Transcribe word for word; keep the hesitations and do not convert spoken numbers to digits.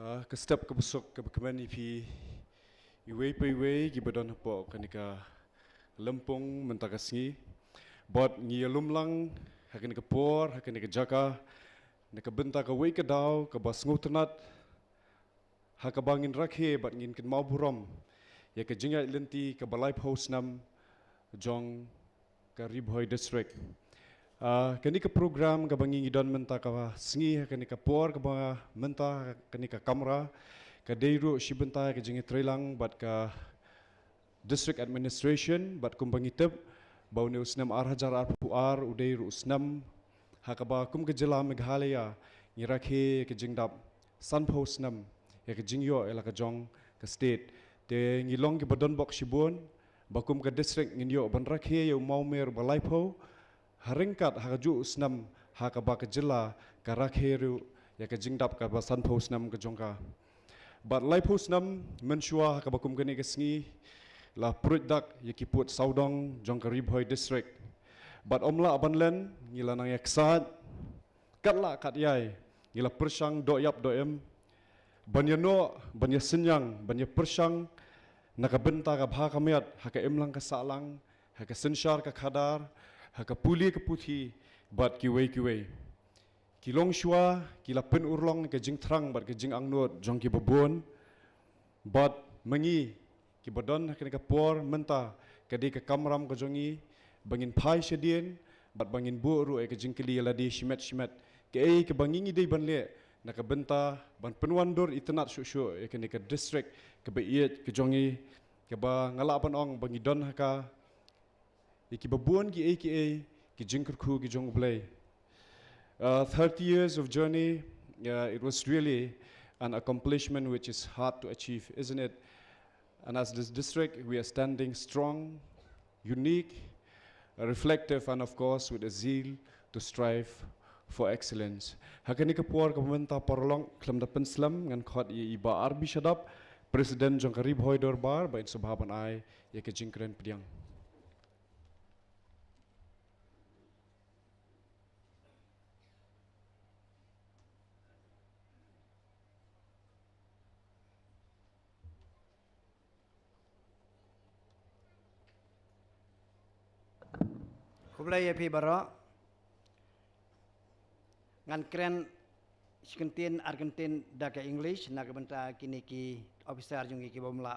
Ah, ka step ka busuk ka bakmen ïa phi iwei pa iwei ki badon hapoh kane ka lympung mynta ka sngi. Bad ngi ïalum lang ha kane ka por, ha kane ka jaka, na ka bynta kawei ka daw kaba sngewtynnat, ha kaba ngin rakhe bad ngin kynmaw burom ïa ka jingïaid lynti kaba laiphew snem jong ka Ri Bhoi District. Ah, kane ka program kaba ngi ngi don mynta ka sngi, ha kane ka por kaba mynta, ha kane ka kamra, ka dei ruh shi bynta ka jingïatreilang bad ka District Administration, bad kumba ngi tip ba une u snem ar hajar arphew ar u dei ruh u snem ha kaba kum ka jylla Meghalaya ngi rakhe ka jingdap sanphew snem ïa ka jingïoh ïa la ka jong ka state. Te ngi long kiba don bok shibun ba kum ka district ngin ïoh ban rakhe ïa u mawmer ba laiphew, ha ryngkat ha kajuh u snem ha kaba ka jylla ka rakhe ruh ïa ka jingdap kaba sanphew snem ka jong ka. Bad laiphew snem mynshuwa ha kaba kum kane ka sngi la pruid dak ïa ki pud sawdong jong ka Ri Bhoi District. Bad ym lah ban len, ngi la nang ïaksaid kat lah kat ïai, ngi la pyrshang doh ïap doh im ban ïanoh, ban ïasynñiang, ban ïapyrshang na ka bynta ka bha ka miat ha ka imlang ka sahlang, ha ka synshar ka khadar, ha ka pule ka puthi bad kiwei kiwei. Ki longshuwa ki la pynurlong ka jingthrang bad ka jingangnud jong ki babun. Bad ma ngi kiba don ha kane ka por mynta, ka dei ka kamram ka jong ngi ba ngin phai shadien bad ba ngin buh ruh ïa ka jingkylli ïa lade shimet shimet, kaei kaba ngi ngi dei ban leh na ka bynta ban pynwandur itynnad shuh shuh ïa kane ka district kaba ïeit ka jong ngi, kaba nga lah ban ong ba ngi don ha ka ïa ki babun kiei kiei ki jingkyrkhu ki jong U Blei. Uh, thirty years of journey, uh, it was really an accomplishment which is hard to achieve, isn't it? And as this district, we are standing strong, unique, uh, reflective, and of course, with a zeal to strive for excellence. Ha kane ka por kaba mynta, paralok, khlem da pynslem, ngan khot ïa i Bah R B Shadap, President jong ka Ri Bhoi Dorbar, ba in sa bha ban ai ïa ka jingkren pdiang. Khublei ïa phi baroh. Ngan kren shi kyntien ar kyntien da ka English na ka bynta kine ki officer jong ngi kiba ym lah